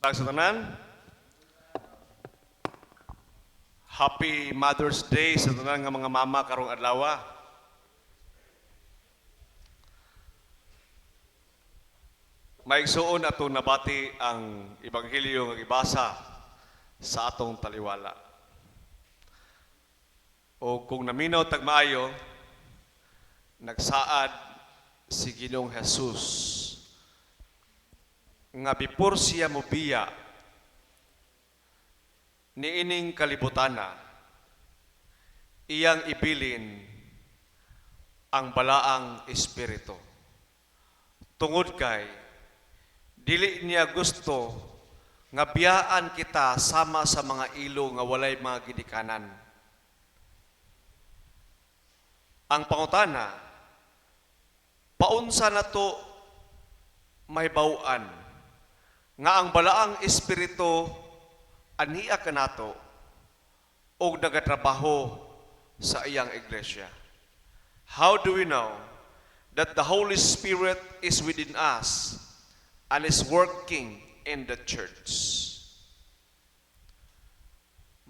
Sa tanan. Happy Mother's Day sa tanan nga mga mama karong adlaw. Maigsuon, atong nabati ang ebanghelyo nga gibasa sa atong taliwala. O kung naminaw tag maayo, nagsaad si Ginoong Jesus nga before siya mobiya niining kalibutana, iyang ibilin ang Balaang Espiritu. Tungod kay dili niya gusto nga biyaan kita sama sa mga ilo nga walay mga gidikanan. Ang pangutana, paunsa na to mahibaw-an nga ang Balaang Espiritu ania kanato og nagatrabaho sa iyang iglesia? How do we know that the Holy Spirit is within us and is working in the church?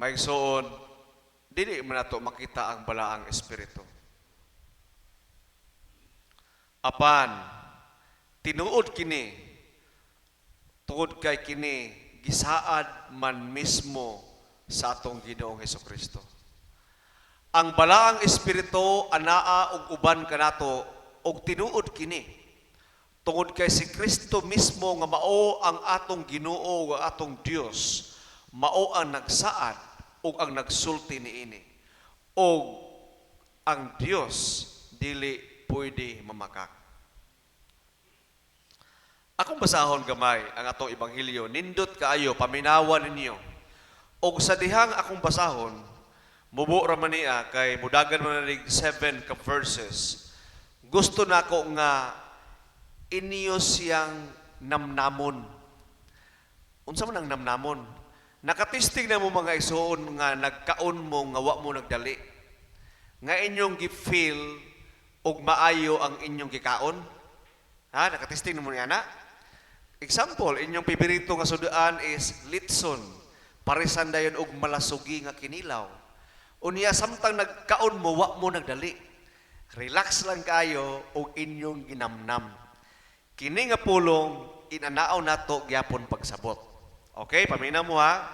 Maigsoon, dili man nato makita ang Balaang Espiritu. Apan, tinuod kini tungod kay kini gisaad man mismo sa atong Ginoong Hesukristo. Ang Balaang Espiritu anaa og uban kanato og tinuod kini tungod kay si Kristo mismo nga mao ang atong Ginoo ug atong Dios, mao ang nagsaad ug ang nagsulti niini. Og ang Dios dili pwede mamakak. Akong basahon gamay ang atong ebanghelyo. Nindot kaayo, paminawan ninyo. Og sa dihang akong basahon, mubo ra man niya kay mudagan man na 7 ka verses. Gusto nako nga inyo siyang namnamon. Unsa man ang namnamon? Nakatisting na mo, mga igsoon, nga nagkaon mo nga wa mo nagdali, nga inyong gi-feel og maayo ang inyong gikaon? Ha, nakatisting na mo niya na? Example, inyong paborito nga sudan is litson. Parisan dayon og malasugi nga kinilaw. Unya samtang nagkaon mo, wa mo nagdali. Relax lang kayo og inyong ginamnam. Kini nga pulong inanaw nato gyapon pagsabot. Okay, paminaw mo ha.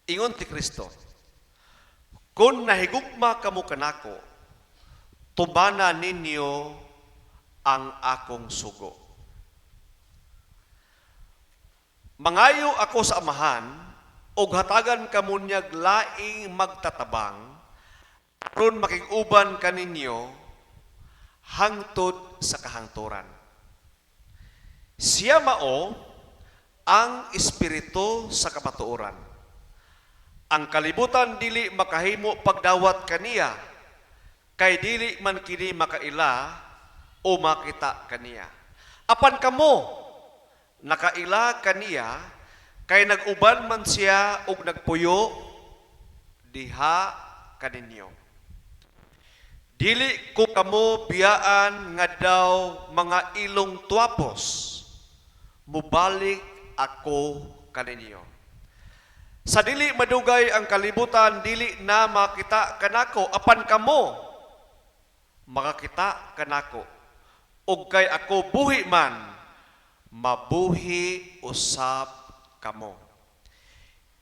Ingon ti Kristo, "Kung nahigugma kamo kanako, tumana ninyo ang akong sugo. Mangayo ako sa Amahan, ug hatagan kamo niyag laing magtatabang, aron makig-uban kaninyo hangtod sa kahangturan. Siya mao ang Espiritu sa kamatuoran. Ang kalibutan dili makahimo pagdawat kaniya, kay dili man kini makaila o makita kaniya. Apan kamo nakaila kaniya, kay nag-uban man siya ug nagpuyo diha kaninyo. Dili ko kamo biyaan nga daw mga ilong tuwapos, mubalik ako kaninyo. Sa dili madugay ang kalibutan dili na makita kanako, apan kamo makakita kanako. Ug kay ako buhi man, mabuhi usab kamo.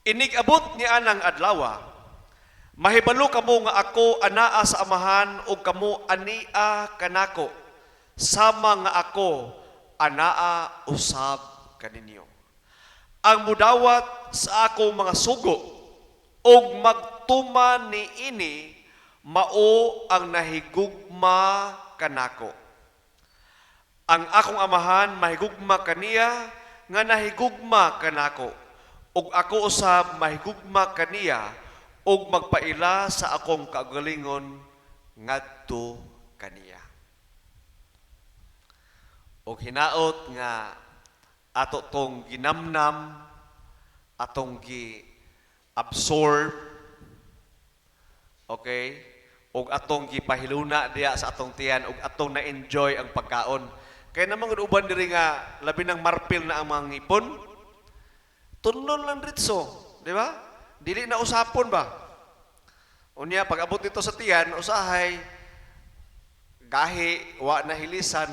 Inig-abot ni anang adlawa, mahibalo kamo nga ako anaa sa Amahan ug kamo ania kanako, sama nga ako anaa usab kaninyo. Ang mudawat sa akong mga sugo ug magtuman niini mao ang nahigugma kanako. Ang akong Amahan mahigugma kaniya nga nahigugma kanako, ug ako usab mahigugma kaniya ug magpaila sa akong kaugalingon ngadto kaniya." Og hinaot nga ato tong ginamnam, atong gi absorb, okay? Ug atong gipahiluna diya sa atong tiyan ug atong na-enjoy ang pagkaon. Kay namang uban diri nga labi ng marpil na ang mga ngipon. Tunlon lang ritso, di ba? Dili na usapon ba? Unya pag abot dito sa tiyan, usahay gahi wa na hilisan,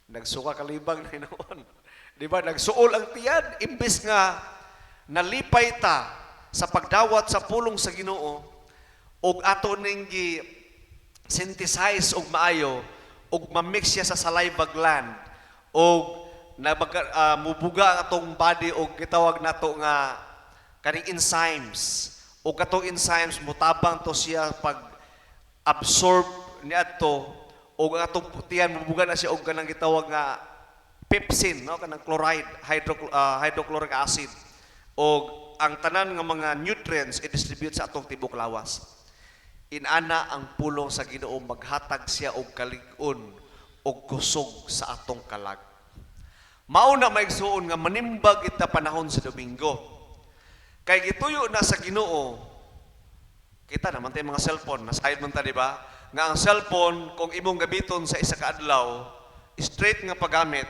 nagsuka kalibang na hinuon. Di ba? Nagsuol ang tiyan imbes nga nalipay ta sa pagdawat sa pulong sa Ginoo ug ato ning gi synthesize og maayo ug ma-mix siya sa saliva gland ug mubuga ang atong body og gitawag nato nga kaning enzymes, ug katong enzymes mutabang to siya pag absorb niadto, ug ang atong tiyan mubuga na siya og kanang gitawag nga pepsin, no, kanang chloride, hydrochloric acid, ug ang tanan nga mga nutrients i-distribute sa atong tibok lawas. Inana ang pulong sa Ginoo, maghatag siya og kalig-on og kusog sa atong kalag. Mao na, maigsuon, nga manimbag ita panahon sa Domingo kay gituyo na sa Ginoo. Kita naman tayo mga cellphone, nasayod man ta, di ba? Nga ang cellphone, kung imong gamiton sa isa ka adlaw, straight nga paggamit,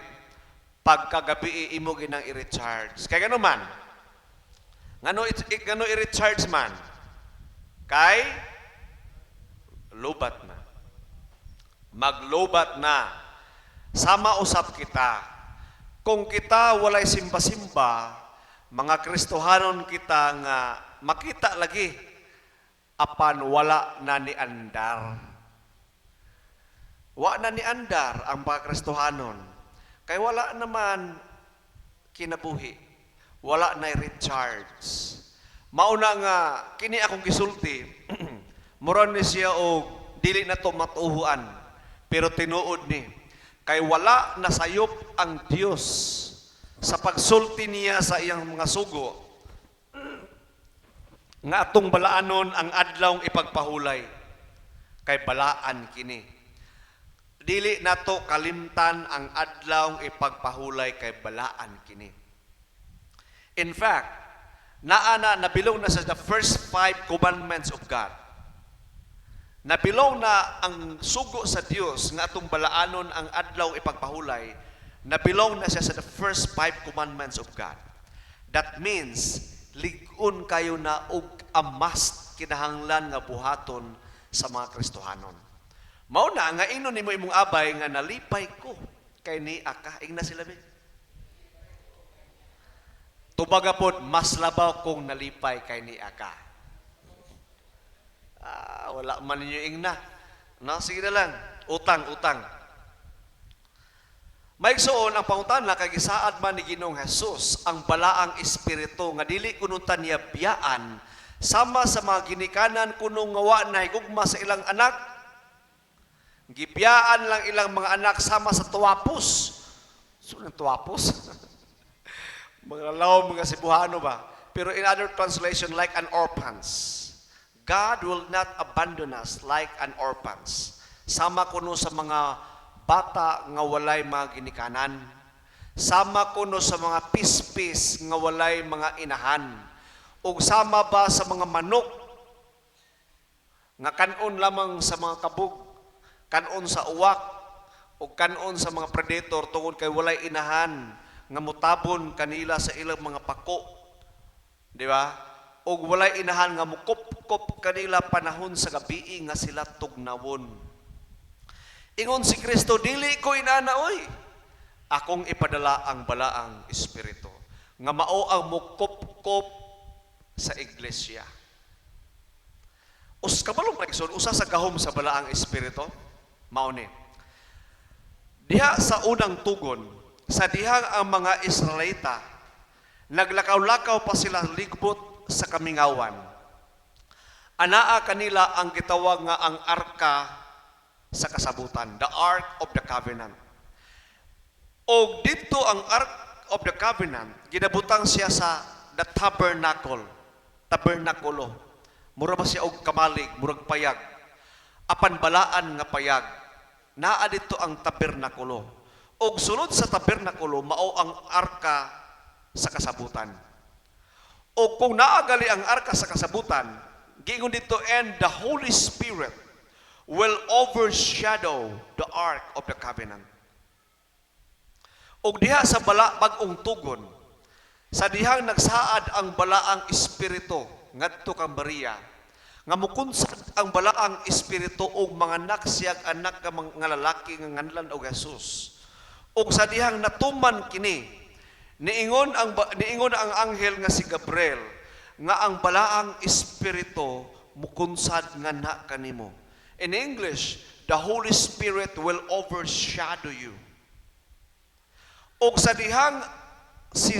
pagkagabi imo ginang i-recharge. Kay ngano man? Ngano i-recharge man? Kay lobat na. Maglobat na. Sama usap kita. Kung kita walay simba-simba, mga Kristohanon kita nga makita lagi, apan wala na ni andar. Wa na ni andar ang mga Kristohanon. Kay wala naman kinabuhi. Wala na recharge. Mauna nga kini akong gisulti, mura ni siya og dili na to matuhuan, pero tinuod ni kay wala nasayop ang Dios sa pagsulti niya sa iyang mga sugo nga atong balaanon ang adlawng ipagpahulay kay balaan kini. Dili nato kalimtan ang adlawng ipagpahulay kay balaan kini. In fact, naa na, nabilong na sa the first five commandments of God. Nabilong na ang sugo sa Dios nga atong balaanon ang adlaw ipagpahulay, nabilong na siya sa the first five commandments of God. That means, lig-on kayo na og a must, kinahanglan nga buhaton sa mga Kristohanon. Mao na nga ingnon nimo imong abay nga nalipay ko kay ni aka. Ingna sila be. Tubaga pod, mas labaw kong nalipay kay ni aka. Ah, wala man ninyo ingna. No, sige na lang. Utang, utang. Maigsoon, ang pangutana kay gisaad man ni Ginoong Jesus ang balaang espiritu nga dili kuno ta niya biyaan sama sa mga ginikanan kuno nga wa na higugma sa ilang anak. Gibiyaan lang ilang mga anak sama sa tuwapos. So, nang tuwapos? Mga law, mga Cebuano ba? Pero in other translation, like an orphans. God will not abandon us like an orphans. Sama kuno sa mga bata nga walay mga ginikanan. Sama kuno sa mga pispis nga walay mga inahan. Ug sama ba sa mga manok nga kanon lamang sa mga kabog, kanon sa uwak, ug kanon sa mga predator tungod kay walay inahan nga mutabon kanila sa ilang mga pako. Di ba? Ug walay inahan nga mukupkop kanila panahon sa gabi nga sila tugnawon. Ingon si Kristo, "Dili ko inana oy. Akong ipadala ang balaang espiritu nga mao ang mukupkop sa iglesia." Us kabalo, mga, usa sa gahom sa balaang espiritu mao ni. Diha sa unang tugon, sa dihang ang mga Israelita naglakaw-lakaw pa sila ligbot sa kamingawan. Anaa kanila ang gitawag nga ang arka sa kasabutan, the Ark of the Covenant. Og dito ang Ark of the Covenant, ginabutang siya sa the tabernacle, tabernakulo. Mura ba siya og kamalig, murag payag. Apan balaan nga payag. Naa dito ang tabernakulo. Og sulod sa tabernakulo mao ang arka sa kasabutan. O kung naagali ang arka sa kasabutan, giingon dito, "And the Holy Spirit will overshadow the Ark of the Covenant." Og diha sa bala bag-ong tugon, Sa dihang nagsaad ang Balaang Espiritu ngadto kang Maria, nga mukunsad ang Balaang Espiritu og manganak siyag anak nga mga lalaki nga nganlan og Jesus. Ug sa dihang natuman kini, niingon ang anghel nga si Gabriel nga ang Balaang Espiritu mukunsad nganha kanimo. In English, the Holy Spirit will overshadow you. Ug sa dihang si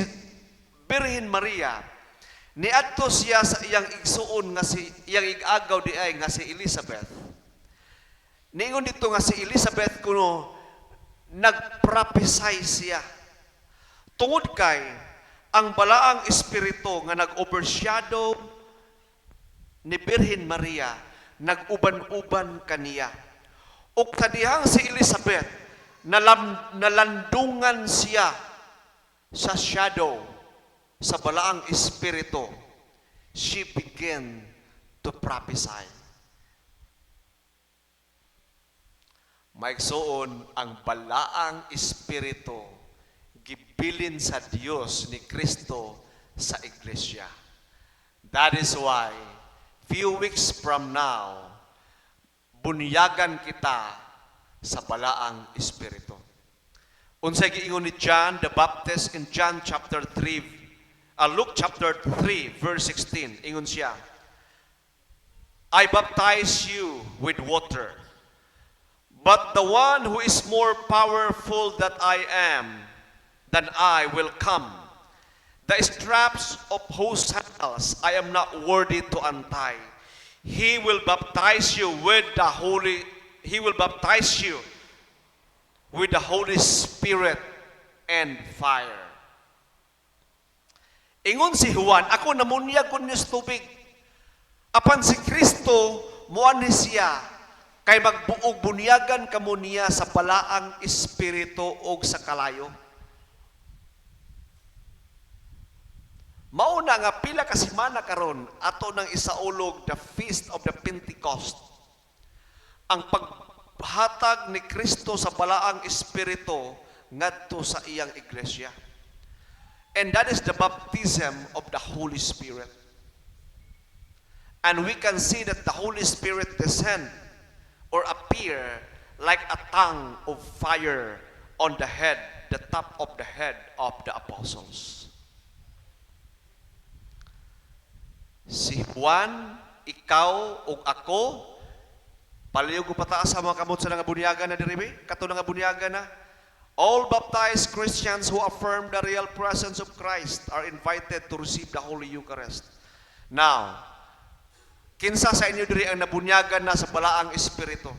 Birhen Maria niadto siya sa iyang igsuon nga si iyang igagaw diay nga si Elizabeth. Niingon dito nga si Elizabeth kuno nagprophesy siya. Tungod kay ang Balaang Espiritu nga nag-overshadow ni Birhen Maria nag-uban-uban kaniya. Ug sa dihang si Elizabeth nalandungan siya sa shadow sa Balaang Espiritu, she began to prophesy. Maigsuon, ang Balaang Espiritu gibilin sa Dios ni Kristo sa iglesia. That is why few weeks from now, bunyagan kita sa Balaang Espiritu. Unsay giingon ni John the Baptist in John chapter 3, Luke chapter 3 verse 16, ingon siya, "I baptize you with water, but the one who is more powerful than I will come, the straps of whose sandals I am not worthy to untie. He will baptize you with the Holy Spirit and fire." Ingon si Juan, "Ako namunyag ko niyo sa tubig. Apan si Kristo, muanhi siya, kay magbuog bunyagan kamo niya sa Balaang Espiritu og sa kalayo." Mauna nga pila ka semana karon ato nang isaulog the Feast of the Pentecost. Ang paghatag ni Kristo sa Balaang Espiritu ngadto sa iyang iglesia. And that is the baptism of the Holy Spirit. And we can see that the Holy Spirit descend or appear like a tongue of fire on the head, the top of the head of the apostles. Si Juan, ikaw ug ako, palihog ko pataas sa mga kamot sa nga bunyagan na diri be, kato nga bunyagan na. All baptized Christians who affirm the real presence of Christ are invited to receive the Holy Eucharist. Now, kinsa sa inyo diri ang nabunyagan na sa Balaang Espiritu?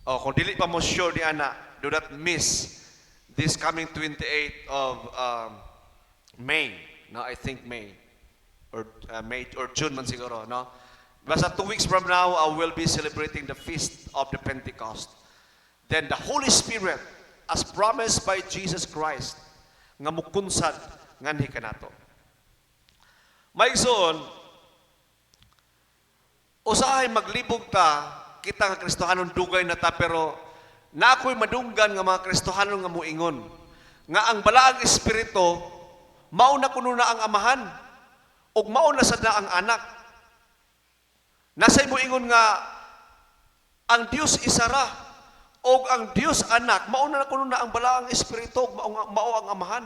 Oh, kung dili pa mo sure ni ana, do not miss this coming 28 of May. No, I think May or May or June man siguro, no? Basta 2 weeks from now, I will be celebrating the Feast of the Pentecost. Then the Holy Spirit, as promised by Jesus Christ, nga mukunsad nganhi kanato. Maigsoon, usahay maglibog ta, kita nga Kristohanon dugay na ta, pero na ako'y madunggan nga mga Kristohanon nga muingon nga ang Balaang Espiritu mao na kuno na ang Amahan ug mao na sad na ang Anak. Nasay moingon nga ang Dios isa ra og ang Dios Anak mao na kuno na ang Balaang Espiritu ug mao ang Amahan.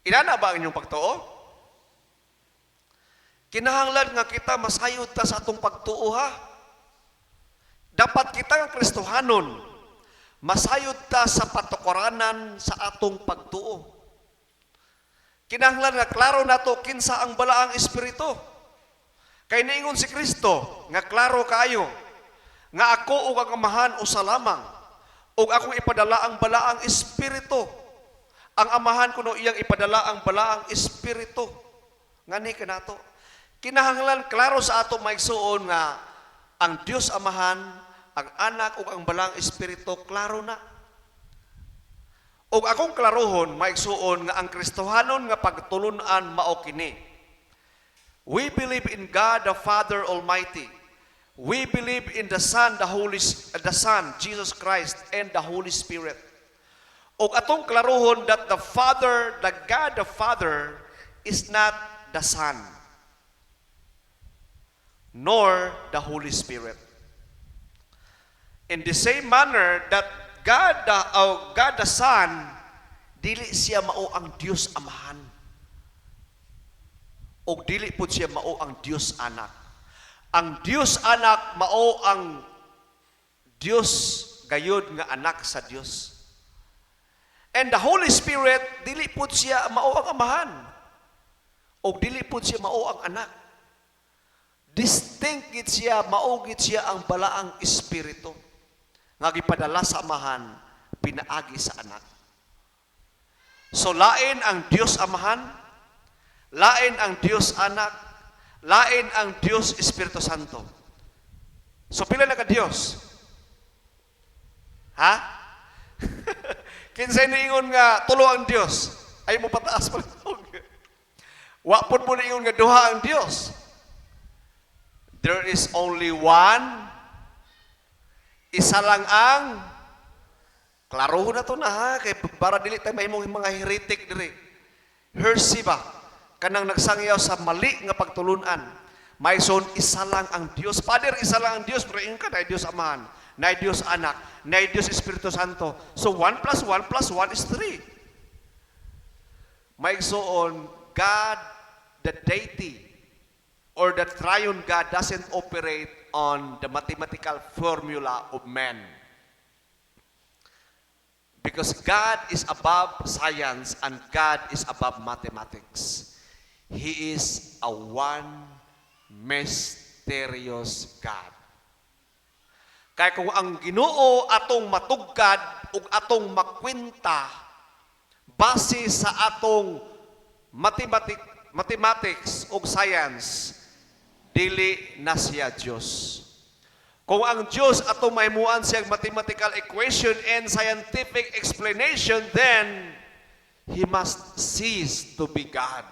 Inana ba ang inyong pagtuo? Kinahanglan nga kita masayod ta sa atong pagtuo, ha. Dapat kita nga Kristohanon masayod ta sa patukaranan sa atong pagtuo. Kinahanglan nga klaro nato kinsa ang Balaang Espiritu. Kay niingon si Kristo nga klaro kaayo nga ako ug ang Amahan usa lamang ug akong ipadala ang Balaang Espiritu. Ang Amahan kuno iyang ipadala ang Balaang Espiritu. Ngani kanato. Kinahanglan klaro sa ato, maigsuon, nga ang Dios Amahan, ang Anak ug ang Balaang Espiritu, klaro na. Ug akong klarohon, maigsuon, nga ang Kristohanon nga pagtulun-an mao kini. We believe in God the Father Almighty. We believe in the Son, the Son, Jesus Christ, and the Holy Spirit. Og atong klarohon that the Father, the God the Father, is not the Son, nor the Holy Spirit. In the same manner that God the Son, dili siya mao ang Dios Amahan. Og dili pud siya mao ang Dios Anak. Ang Dios Anak mao ang Dios gayud nga anak sa Dios. And the Holy Spirit, dili pud siya mao ang Amahan. Og dili pud siya mao ang Anak. Distinct gid siya, mao gid siya ang Balaang Espiritu nga gipadala sa Amahan pinaagi sa Anak. So lain ang Dios Amahan, lain ang Dios Anak, lain ang Dios Espiritu Santo. So pila na ka Dios? Ha? Kinsay niingon nga tulo ang Dios? Ay mo pataas pa. Wa pud mo niingon nga duha ang Dios. There is only one. Isa lang ang klaro na to na ha, kay para dili tayo mahimong mga heretic diri. Heresy ba? Kanang nagsangyaw sa mali nga pagtulunan. May son isa lang ang Dios. Father, isa lang ang Dios, pero ingon ka na Dios Amahan, na Dios Anak, na Dios Espiritu Santo. So 1 plus 1 plus 1 is 3. Mga igsoon, God, the deity, or the triune God doesn't operate on the mathematical formula of man. Because God is above science and God is above mathematics. He is a one mysterious God. Kaya kung ang Ginoo atong matugkad ug atong makwenta base sa atong mathematics ug science, dili na siya Diyos. Kung ang Diyos atong mahimuan siyang mathematical equation and scientific explanation, then He must cease to be God.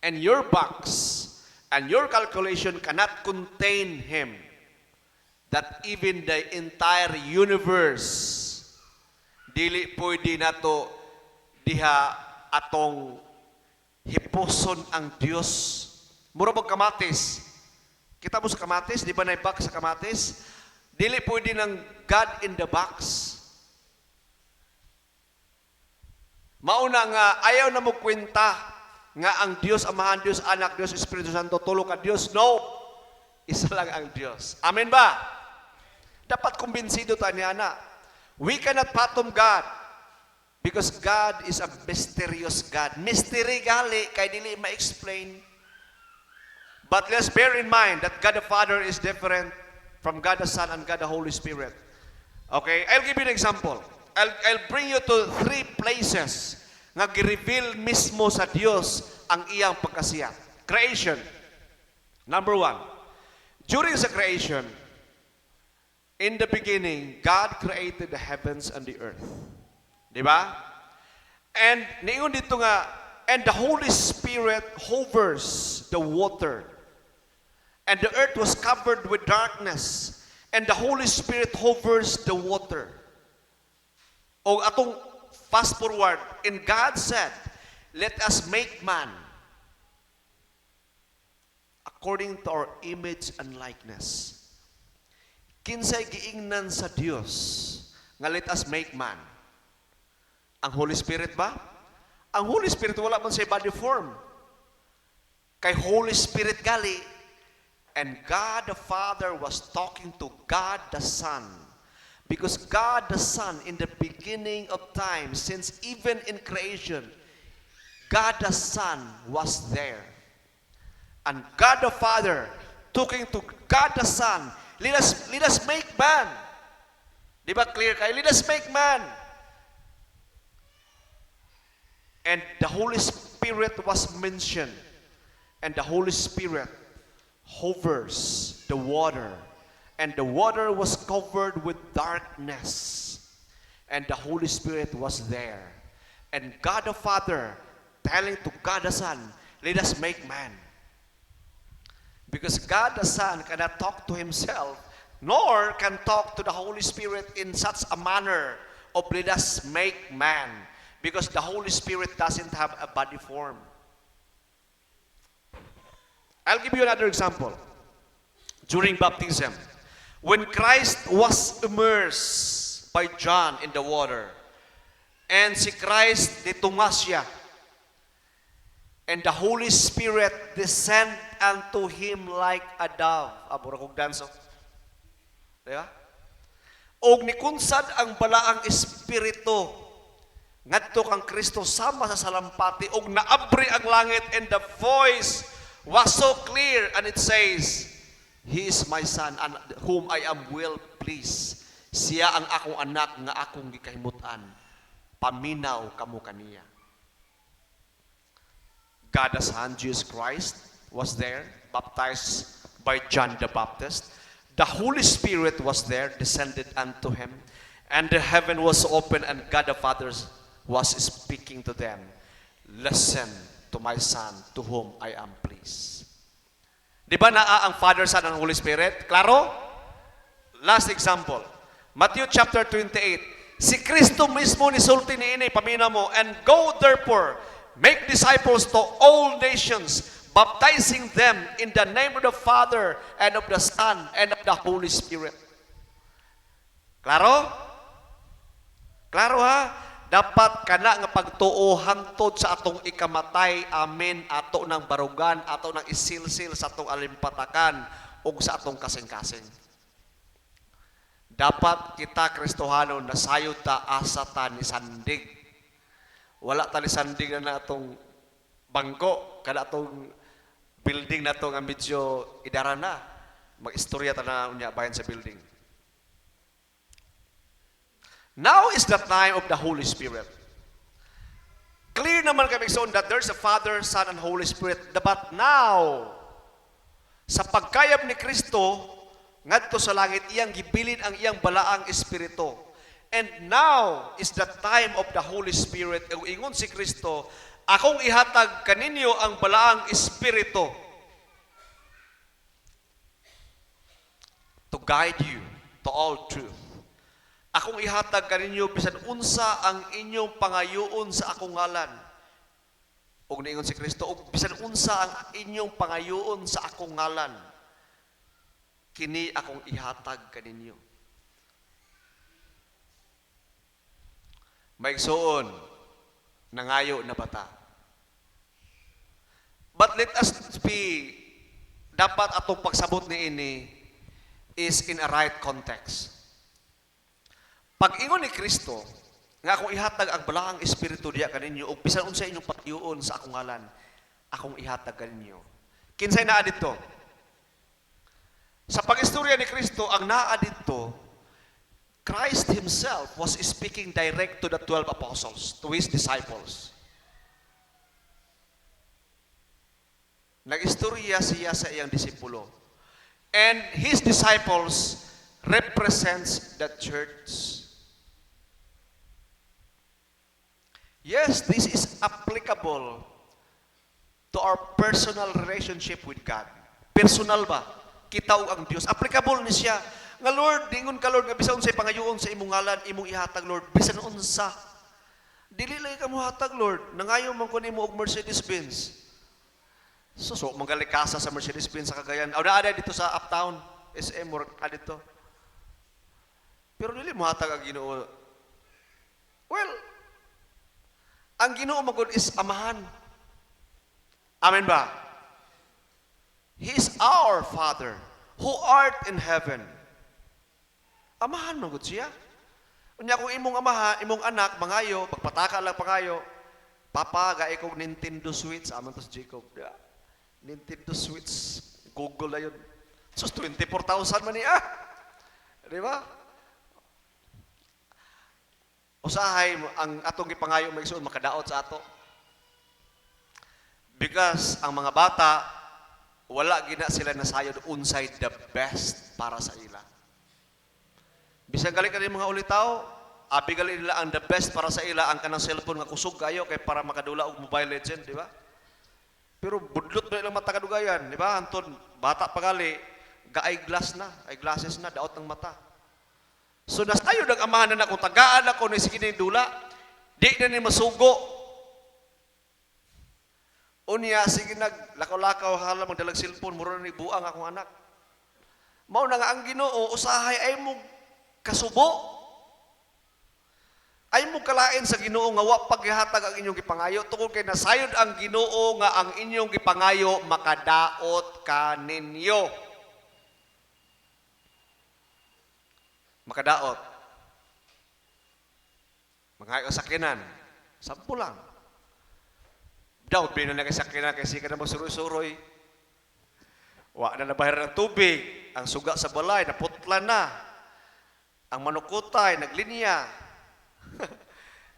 And your box and your calculation cannot contain Him. That even the entire universe, dili pwede nato diha atong hipuson ang Dios. Mura bag kamatis. Kita mo sa kamatis, di ba na box sa kamatis? Dili pwede ng God in the box. Mauna nga ayaw na mo kwenta nga ang Dios Amahan, Dios Anak, Dios Espiritu Santo tulo ka Dios. No. Isa lang ang Dios. Amen ba? Dapat kumbinsido ta niya na. We cannot fathom God because God is a mysterious God. Mystery gali kay dili ma-explain. But let's bear in mind that God the Father is different from God the Son and God the Holy Spirit. Okay, I'll give you an example. I'll bring you to three places nga gi-reveal mismo sa Dios ang iyang pagkasiya. Creation. Number one. During the creation, in the beginning, God created the heavens and the earth. Di ba? And niingon dito nga, and the Holy Spirit hovers the water. And the earth was covered with darkness. And the Holy Spirit hovers the water. O atong fast forward, and God said, "Let us make man according to our image and likeness." Kinsay giingnan sa Dios nga "Let us make man"? Ang Holy Spirit ba? Ang Holy Spirit wala man siya body form. Kay Holy Spirit gali. And God the Father was talking to God the Son. Because God the Son, in the beginning of time, since even in creation, God the Son was there. And God the Father talking to God the Son, "Let us make man." Di ba clear kayo? "Let us make man." And the Holy Spirit was mentioned. And the Holy Spirit hovers the water. And the water was covered with darkness. And the Holy Spirit was there. And God the Father telling to God the Son, "Let us make man." Because God the Son cannot talk to himself. Nor can talk to the Holy Spirit in such a manner of "Let us make man," because the Holy Spirit doesn't have a body form. I'll give you another example. During baptism, when Christ was immersed by John in the water, and si Christ nitunga siya, and the Holy Spirit descend unto him like a dove. Ah, mura kog danso. Di ba? Og nikunsad ang balaang espiritu ngadto kang Kristo sama sa salampati og naabri ang langit, and the voice was so clear and it says, "He is my Son and whom I am well pleased. Siya ang akong anak nga akong gikahimutan. Paminaw kamo kaniya." God the Son, Jesus Christ, was there, baptized by John the Baptist. The Holy Spirit was there, descended unto him, and the heaven was open, and God the Father was speaking to them. "Listen to my Son, to whom I am pleased." Di ba naa ang Father, Son, and Holy Spirit? Klaro? Last example. Matthew chapter 28. Si Kristo mismo nisulti niini, paminaw mo, "And go therefore, make disciples to all nations, baptizing them in the name of the Father and of the Son and of the Holy Spirit." Klaro? Klaro ha? Dapat kana nga pagtuo hangtod sa atong ikamatay, amen, ato ng barugan, ato ng isilsil sa atong alimpatakan ug sa atong kasing-kasing. Dapat kita Kristohano nasayod ta asa ta ni sandig. Wala ta ni sandig na atong bangko, kada atong building na to nga medyo idara na. Mag-istorya ta na unya bayan sa building. Now is the time of the Holy Spirit. Clear naman kami igsoon that there's a Father, Son, and Holy Spirit. But now, sa pagkayab ni Kristo, ngadto sa langit, iyang gibilin ang iyang balaang espiritu. And now is the time of the Holy Spirit. Ug ingon si Kristo, "Akong ihatag kaninyo ang balaang espiritu to guide you to all truth. Akong ihatag kaninyo bisan unsa ang inyong pangayoon sa akong ngalan." Ug niingon si Kristo, "Og bisan unsa ang inyong pangayoon sa akong ngalan, kini akong ihatag kaninyo." Mga igsoon, nangayo na bata. But let us be, dapat atong pagsabot ni ini is in a right context. Pag ingon ni Kristo, nga akong ihatag ang balaang espiritu diya kaninyo, ug bisan unsa inyong pangayoon sa akong ngalan, akong ihatag kaninyo. Kinsay naa didto? Sa pag-istorya ni Kristo, ang naa didto, Christ himself was speaking direct to the 12 apostles, to his disciples. Nag-istorya siya sa iyang disipulo. And his disciples represents the church. Yes, this is applicable to our personal relationship with God. Personal ba? Kita og ang Dios. Applicable ni siya. Nga Lord, dingon ka Lord, nga bisan unsay pangayoon sa imong ngalan, imong ihatag, Lord, bisan unsa. Dili lagi ka mohatag, Lord. Nangayo man ko nimo og Mercedes-Benz. So manggalikasa sa Mercedes-Benz sa Cagayan. Aw naa dito sa Uptown, SM or dito. Pero dili mohatag ang Ginoo. Well, ang Ginoo magud is amahan. Amen ba? He is our Father who art in heaven. Amahan magud siya. Unya kung imong amaha, imong anak mangayo, pagpataka lang pangayo, "Papa, gae kog Nintendo Switch," aman to si Jacob. Di ba? Nintendo Switch, Google na yun. Sus, 24,000 man niya. Di ba? Usahay, ang atong gipangayo, mga igsoon, makadaot sa ato. Because ang mga bata, wala gina sila nasayod unsay the best para sa ila. Bisan gali kani mga ulitaw, abi gali nila ang the best para sa ila ang kanang cellphone nga kusog kayo kay para makadula og Mobile Legend, di ba? Pero budlot ba ilang mata kadugayan, di ba? Anton, bata pa gali, Ga-eyeglass na, eyeglasses na, daot ng mata. So nasayod ang amahan na kung tagaan ako ni sige ni dula, di na ni masugo. Unya sige nag lakaw-lakaw hala magdalag cellphone, mura na ni buang akong anak. Mao na nga ang Ginoo usahay ay mo kasubo. Ay mo kalain sa Ginoo nga wa paghihatag ang inyong gipangayo tungod kay nasayod ang Ginoo nga ang inyong gipangayo makadaot kaninyo. Makadaot. Mangayo sa sakinan. Sampo lang. Daw, bin na kay sakinan kay sika na magsuroy-suroy. Wa na nabayaran ng tubig. Ang suga sa balay, naputla na. Ang manukutay, naglinya.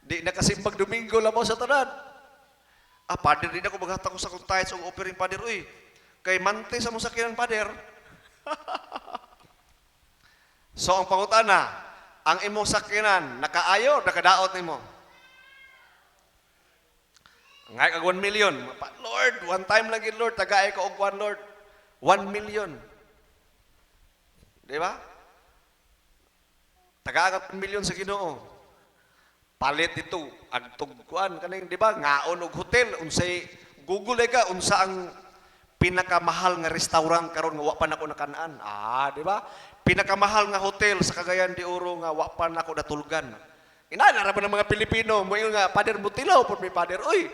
Di na kasimbag Domingo labaw sa tanan. Ah, pader, di na ko maghatag ko sa kong tithes o offering, pader, uy. Kay mante sa mong sakinan, pader. So, ang pangutana, ang imong sakinan, nakaayo, nakadaot nimo? Ngay kag 1 million. Lord, one time lang yun, Lord. Tagaay ko og 1, Lord. 1 million. Di ba? Tagaan ka 1 million sa Ginoo. Palit dito, agtog kuan kaning, di ba? Ngaon og hotel, unsay Google ka unsa ang pinakamahal nga restaurant karon nga wa pa nako nakan-an. Ah, di ba? Pinakamahal nga hotel sa Cagayan de Oro nga wa pa nako natulgan. Ina na ra ba ng mga Pilipino mo nga pader mutilaw pod mi pader. Uy,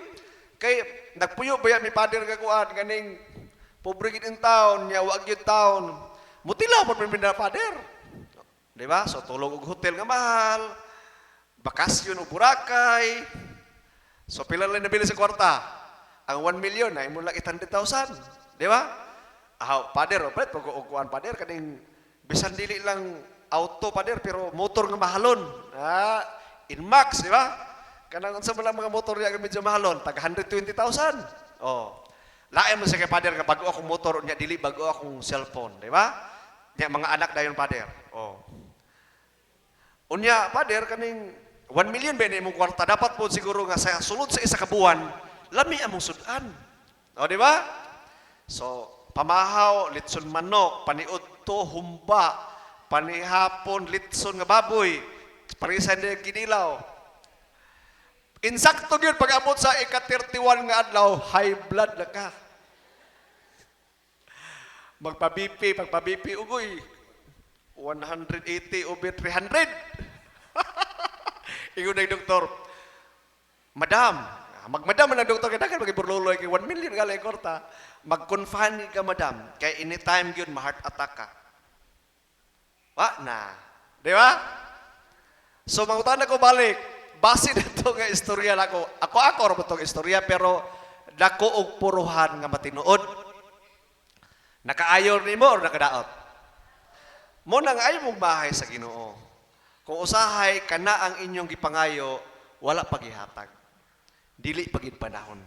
kay nagpuyo ba ya mi pader nga kuan ganing pobre gid in town nya wa gyud town. Mutilaw pod mi pader. Di ba? So tulog og hotel nga mahal. Bakasyon og Boracay. So pila lang nabili sa kwarta? Ang 1 million na imo lang 800,000. Di ba? Ah, pader, oh, palit pag og kuan pader kaning bisan dili lang auto pader pero motor nga mahalon. Ah, Inmax, di ba? Kanang unsa man lang mga motor niya nga medyo mahalon, tag 120,000. Oh. Lain mo sa kay pader nga bago akong motor unya dili bago akong cellphone, di ba? Nya mga anak dayon pader. Oh. Unya pader kaning 1 million ba imong kwarta dapat po siguro nga sa sulod sa isa ka buwan lami among sudan. O, di ba? So, pamahaw, litson manok, paniudto, humba, panihapon, litson nga baboy, parisan din kinilaw. Insakto gyud pag abot sa ika-31 nga adlaw, high blood na ka. Magpa-BP, pagpa-BP, ugoy, 180 over 300. Ingon na yung doktor, "Madam," magmadam man ang doktor, kaya daghan magibuloloy, kay 1 million galing kwarta, "Mag-confine ka, madam, kay anytime yun, ma-heart attack ka." Wa na. Di ba? So, mangutan ko balik, base na to nga istorya nako. Ako ra tong istorya, pero dako og puruhan nga matinuod. Nakaayon nimo or nakadaot? Mo nang ay mong bahay sa Ginoo. Kung usahay kana ang inyong gipangayo, wala pagihatag. Dili pagid panahon.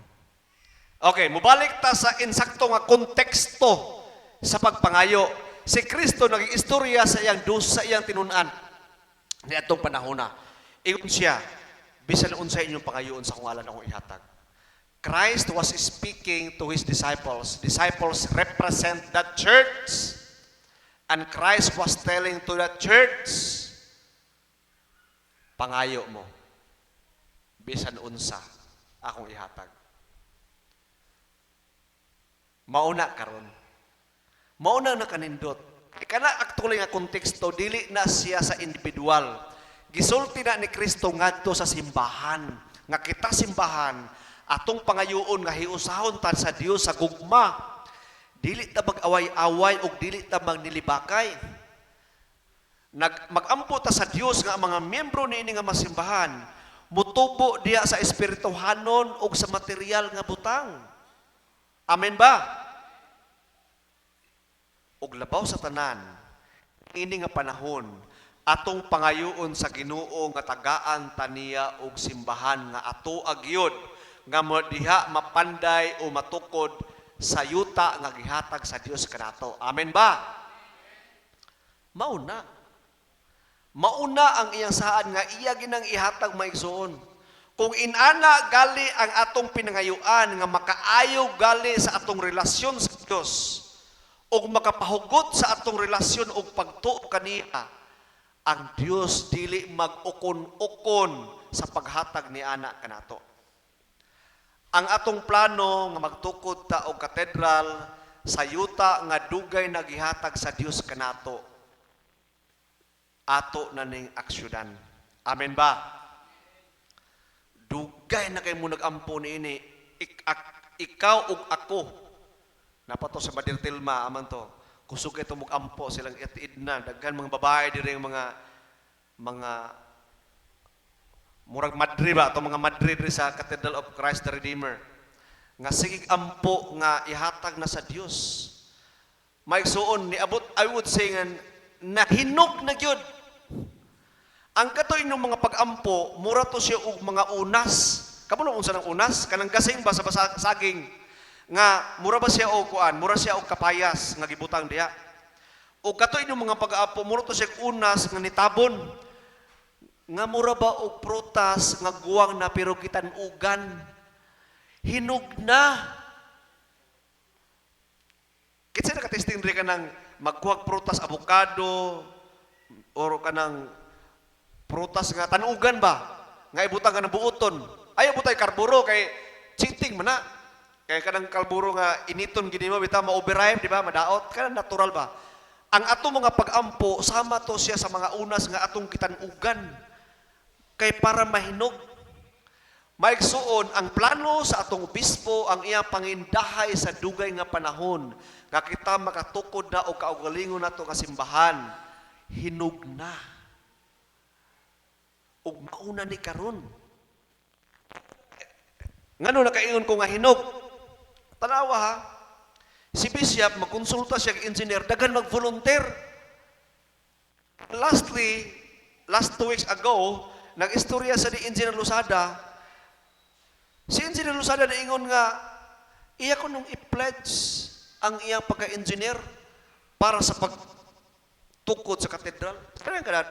Okay, mubalik ta sa insakto nga konteksto sa pagpangayo. Si Kristo naging istorya sa iyang dus sa iyang tinun-an niadtong panahona. Ingon siya, "Bisan unsa inyong pangayoon sa akong ngalan, akong ihatag." Christ was speaking to his disciples. Disciples represent the church. And Christ was telling to the church, "Pangayo mo, bisan unsa, akong ihatag." Mauna karon. Mauna na kanindot. Kana actually nga konteksto dili na siya sa individual. Gisulti na ni Kristo ngadto sa simbahan. Nga kita simbahan, atong pangayoon nga hiusahon ta sa Dios sa gugma. Dili ta mag-away-away ug dili ta magnilibakay. Nag magampo ta sa Dios nga ang mga miyembro niini nga masimbahan mutubo diya sa espirituhanon ug sa material nga butang. Amen ba? Ug labaw sa tanan, ini nga panahon atong pangayoon sa Ginoo nga tagaan taniya og simbahan nga ato agyod nga mo diha mapanday o matukod sa yuta nga gihatag sa Dios kanato. Amen ba? Mauna. Mauna ang iyang saad nga iya ginang ihatag, maigsoon. Kung inana gali ang atong pinangayuan nga makaayo gali sa atong relasyon sa Dios, Ug makapahugot sa atong relasyon og pagtuo kaniya. Ang Dios dili mag-ukon-ukon sa paghatag ni ana kanato. Ang atong plano nga magtukod ta og katedral sa yuta nga dugay nagihatag sa Dios kanato, ato na ning aksyonan. Amen ba? Dugay na kay mo nag-ampo niini. Ikaw ug ako. Napato sa Madir Tilma aman to. Kusog kay tumug ampo silang itiid na daghan mga babae diri, mga murag madre ba to, mga madre diri sa Cathedral of Christ the Redeemer nga sigig ampo nga ihatag na sa Dios. Maigsuon, niabot, I would say nga nahinog na gyud. Ang kato inyong mga pag-ampo, mura to siya og mga unas. Kamo unsa ng unas? Kanang gasing ba sa saging nga mura ba siya og kuan, mura siya og kapayas nga gibutang diha. O kato inyong mga pag-ampo, mura to siya og unas nga nitabon. Nga mura ba og prutas nga guwang na pero gitan-ugan. Hinog na. Kinsa nakatesting diri ka ng magkuhag prutas, avocado or kanang prutas nga tanugan ba nga ibutang ka ng buoton? Ayaw butay karburo kay cheating man na, kay kanang kalburo nga initon gini mo bitaw ma-overripe, di ba, madaot. Kanang natural ba. Ang atong mga pag-ampo, sama to siya sa mga unas nga atong gitanugan kay para mahinog. Maigsuon, ang plano sa atong obispo, ang iya pangindahay sa dugay nga panahon, nga kita makatukod na og kaugalingon nato nga simbahan, hinog na. Ug mauna ni karon. Ngano nakaingon ko nga hinog? Tanawa ha. Si Bishop, magkonsulta siya kay engineer, daghan mag-volunteer. Lastly, last 2 weeks ago, nag-istorya sa ni Engineer Lusada. Si Engineer Lusada naingon nga, iya ko nung i-pledge ang iyang pagka-engineer para sa pagtukod sa katedral. Kaya ka.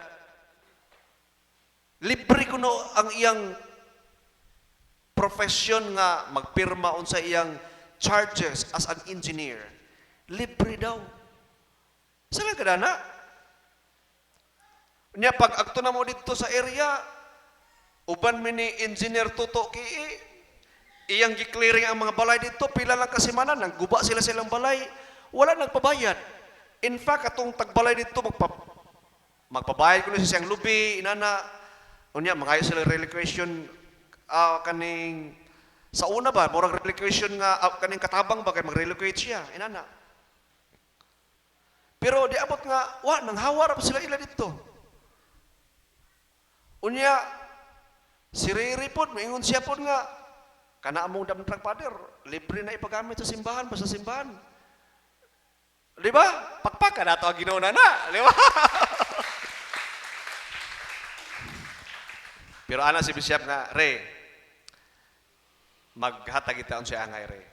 Libre ko no ang iyang profession nga magpirma unsa iyang charges as an engineer. Libre daw. Saan ka na? Nya pag agto na mo dito sa area, uban mi ni Engineer Toto kii, iyang gi-clearing ang mga balay dito, pila lang ka semana, nang guba sila silang balay, wala nagpabayad. In fact, atong tagbalay dito, magpabayad ko na siyang lubi, inana, unya, mangayo sila relocation, kaning, sa una ba, murag relocation nga, kaning katabang ba, kay mag-relocate siya, inana. Pero di abot nga, wa, nang hawa ra pa sila ila dito. Unya, si Riri pod, maingon siya pod nga, kana among dump truck, Father, libre na ipagamit sa simbahan, basta simbahan. Di ba? Pakpak ka na ito ang Ginoo na na. Di ba? Pero ana si Bishop nga, "Re, maghatag ita siya angay, Re."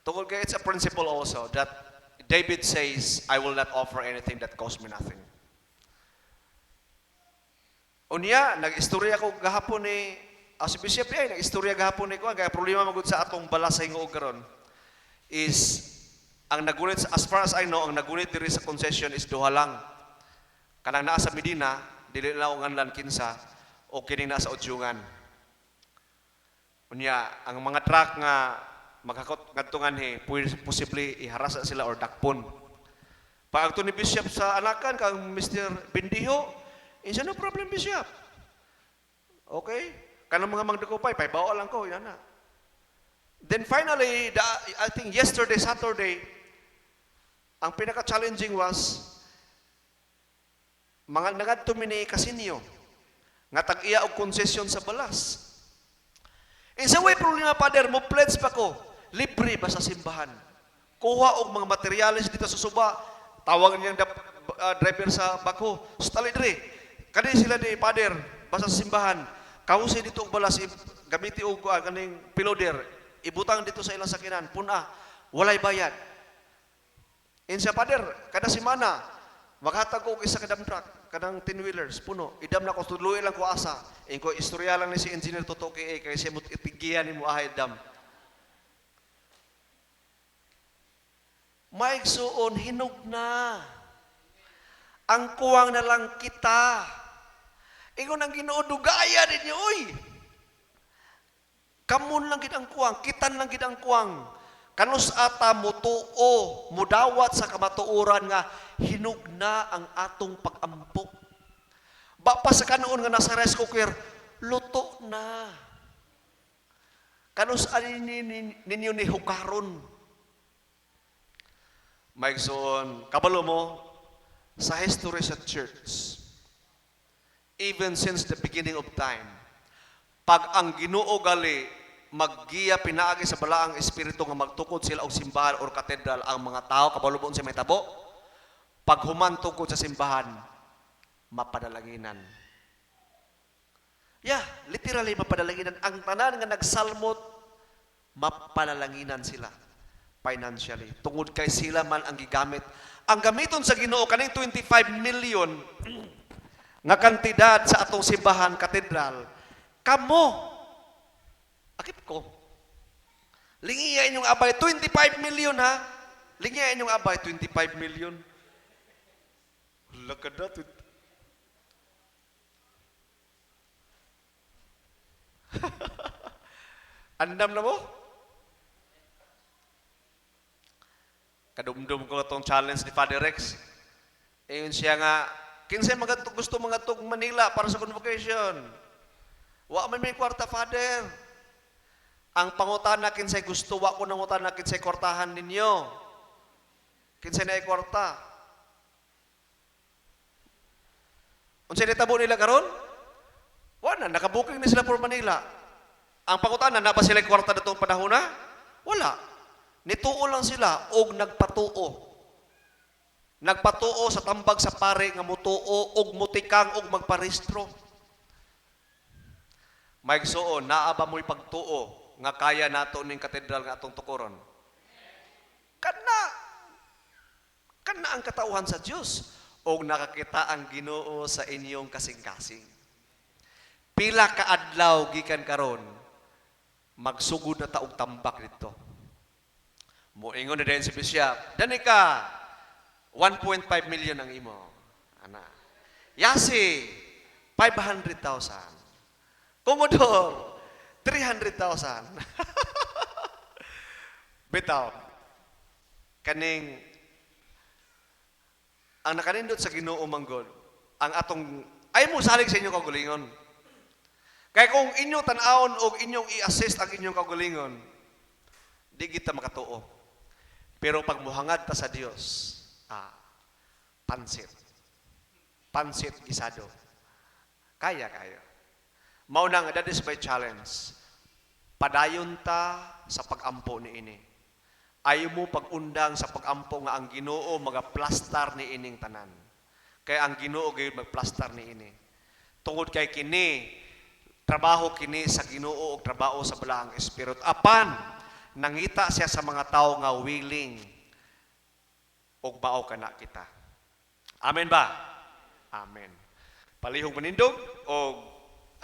Tungkol kay it's a principle also that David says, "I will not offer anything that costs me nothing." Unya, nag-istorya ko gahapon ni si Bishop ay, nag-istorya gahapon ni ko, kaya problema magud sa atong balas sa hinguog karon is ang nagunit, as far as I know, ang nagunit diri sa concession is duha lang. Kanang naa sa Medina, dili na ako nganlan kinsa, o kining naa sa Udyungan. Unya, ang mga truck nga maghakot ngadto nganhi, posible iharasa sila or dakpon. Pag ni Bishop sa anakan kang Mr. Bendijo, insa no problem, Bishop. Okay? Kanang mga mangdukupay, paybawa lang ko, yan na. Then finally, I think yesterday, Saturday, ang pinaka-challenging was, mga nangadto mi ni Casinio, nga tag-iya og concession sa balas. Insa way problema, Father, mo pledge pa ko, libre ba sa simbahan. Kuha og mga materyales dito sa suba, tawag niyang driver sa bako, stali diri. Kani sila ni Father, basta sa simbahan. Kawusi dito og balas, gamiti og kaning piloder, ibutang dito sa ilang sakinan, puna, walay bayad. Insa, Father, kada semana, maghatag ko og isa ka dump truck, kanang 10 wheelers, puno. Idam na ko, tudloy lang ko asa. Inko istorya lang ni si Engineer Toto kay kay siya mo itigian ni mo ahay dam. Mga igsuon, hinog na. Ang kuwang na lang kita. Ingon ang Ginoo, dugaya ninyo, oy. Kamon lang gid ang kuwang, kitan lang gid ang kuwang. Kanus ata mutuo, mudawat sa kamatuoran nga hinog na ang atong pag-ampo. Ba pa sa kanuon nga nasa rice cooker, luto na. Kanus ani ninyo ni hukaron? Mga igsoon, kabalo mo, sa history sa church, even since the beginning of time, pag ang Ginoo gali maggiya pinaagi sa Balaang Espiritu nga magtukod sila og simbahan or katedral, ang mga tao, kabalo mo unsay mahitabo? Pag human tukod sa simbahan, mapadalanginan. Yeah, literally mapadalanginan. Ang tanan nga nagsalmot, mapanalanginan sila financially. Tungod kay sila man ang gigamit. Ang gamiton sa Ginoo kaning 25 million nga kantidad sa atong simbahan katedral, kamo akip ko. Lingiya inyong abay 25 million, ha. Lingiya inyong abay 25 million. Hala ka na. Andam na mo? Kadumdum ko itong challenge ni Father Rex. Ayun siya nga, kinsay mga gusto mga tug Manila para sa convocation? Wa man may kwarta, Father. Ang pangutana kinsay gusto, wa ko nangutana kinsay kwartahan ninyo. Kinsay naay kwarta. Unsay nitabo nila karon? Wa na, nakabuking ni sila for Manila. Ang pangutana, na ba sila kwarta datong panahon na? Wala. Nituo lang sila og nagpatuo. Nagpatuo sa tambag sa pare nga mutuo og mutikang og magparehistro. Maigsuon, naa ba mo'y pagtuo nga kaya nato ning katedral nga atong tukuron? Kana kana ang katauhan sa Dios og nakakita ang Ginoo sa inyong kasing-kasing. Pila ka adlaw gikan karon magsugod na ta og tambak didto. Moingon na din si Bishop, "Dani ka, 1.5 million ang imo." Ana. Yasi, 500,000. Commodore, 300,000. Bitaw, kaning ang nakanindot sa Ginoo manggod, ang atong ay mo salig sa inyong kaugalingon. Kaya kung inyong tan-awon o inyong i-assist ang inyong kaugalingon, di kita makatuo. Pero pag muhangad ta sa Dios, pansit. Pansit gisado. Kaya kayo. Mao na nga, that is my challenge. Padayon ta sa pag-ampo ni ini. Ayaw mo pag-undang sa pag-ampo nga ang Ginoo magaplastar ni ining tanan. Kaya ang Ginoo gayud magplastar ni ini. Tungod kay kini trabaho kini sa Ginoo og trabaho sa Balaang Espiritu. Apan nangita siya sa mga tao nga willing og mao kana kita. Amen ba? Amen. Palihog manindog og